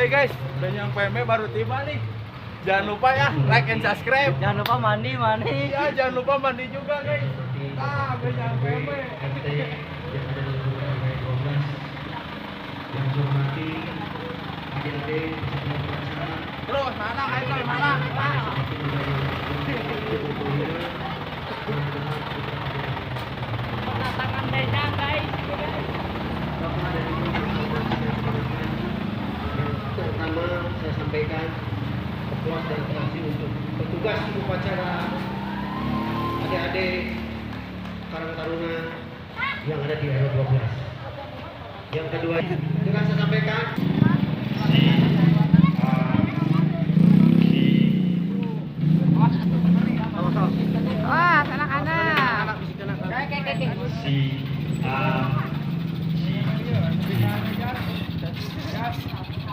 Hai guys, Benjang PME baru tiba nih. Jangan lupa ya, like and subscribe. Jangan lupa mandi, mandi. Iya, jangan lupa mandi juga guys. Ah, Benjang PME. RT yang ada di RW 12. Yang saya hormati adik-adik peserta upacara. Terus mana ayo mana? Kedatangan Benjang guys. Pertama saya sampaikan aplaus dan terima kasih untuk petugas upacara, adik-adik Karang Taruna yang ada di RW 12. Yang kedua juga saya sampaikan Wah, anak-anak. C A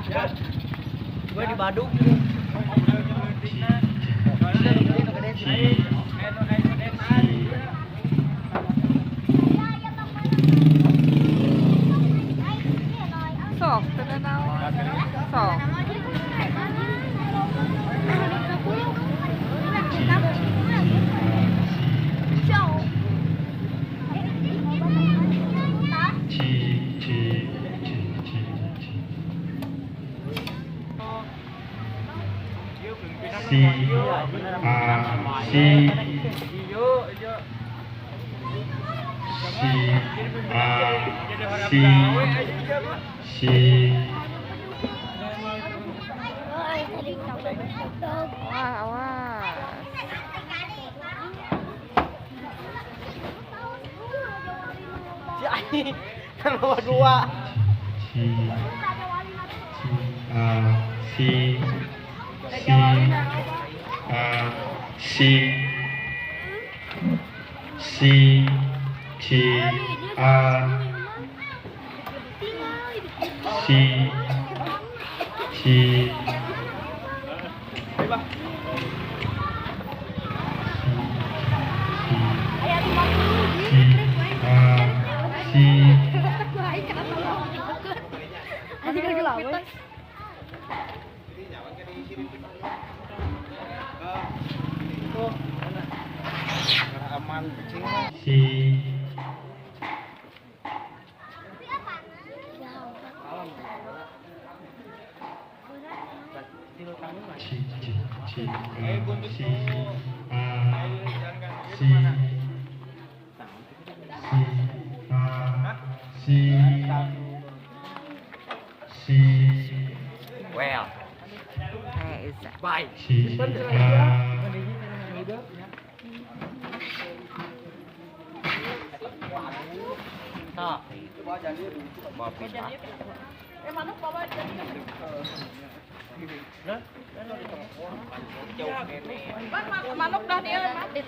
C. Gue di Badung. Sok, teu naon. Sok. C C C C C C A C C A C C. Wah, awas. Si Ai kan bawa dua. C C A C C A C C C A C C C A C. Aman kucing. C C C C A C A C C A C C Well, Isa. Bye. C A. Nah. Manuk dah dia, dit.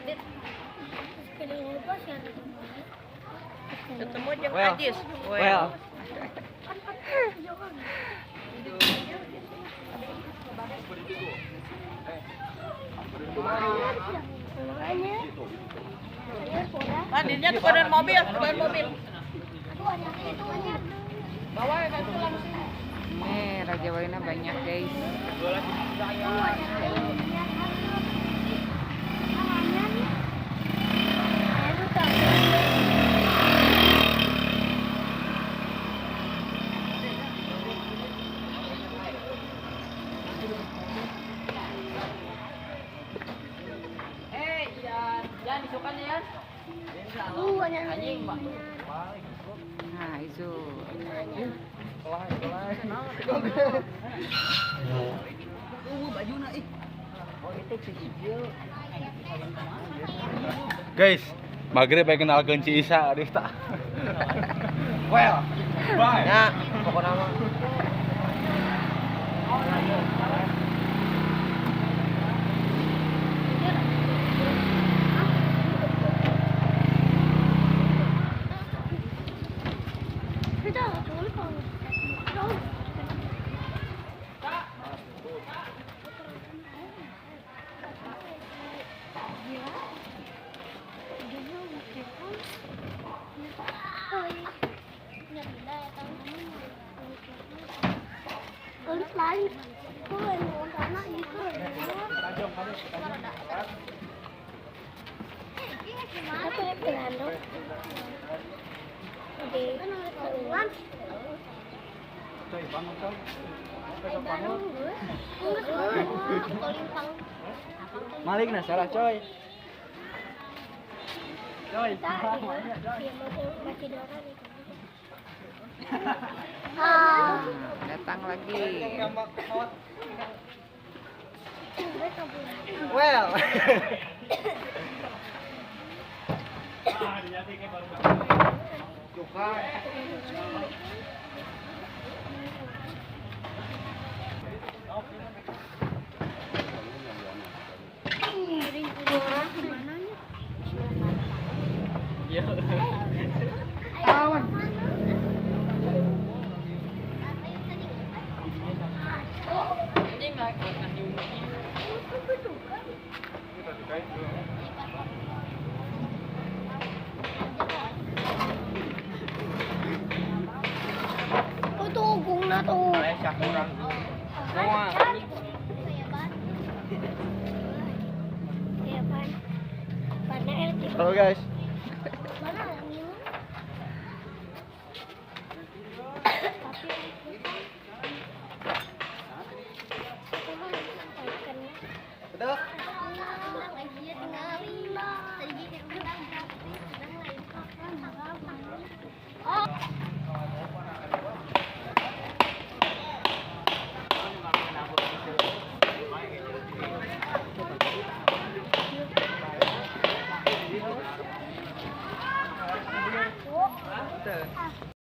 Ketemu jeung Well. Ajis. Well. Mandinya tuh badan mobil, badan mobil. Bawa ya kan langsung. Nih, Raja Walina banyak, guys. Eh, Ian, Ian disukan Ian. Anjing, Pak. Nah, itu. Guys, maghrib pengen kenalkeun Ci Isa, Rifta. Well, bye. Ya, pokoknya mah. Malik nah salah coy. Coy. Datang lagi. Well. Halo guys. Betul.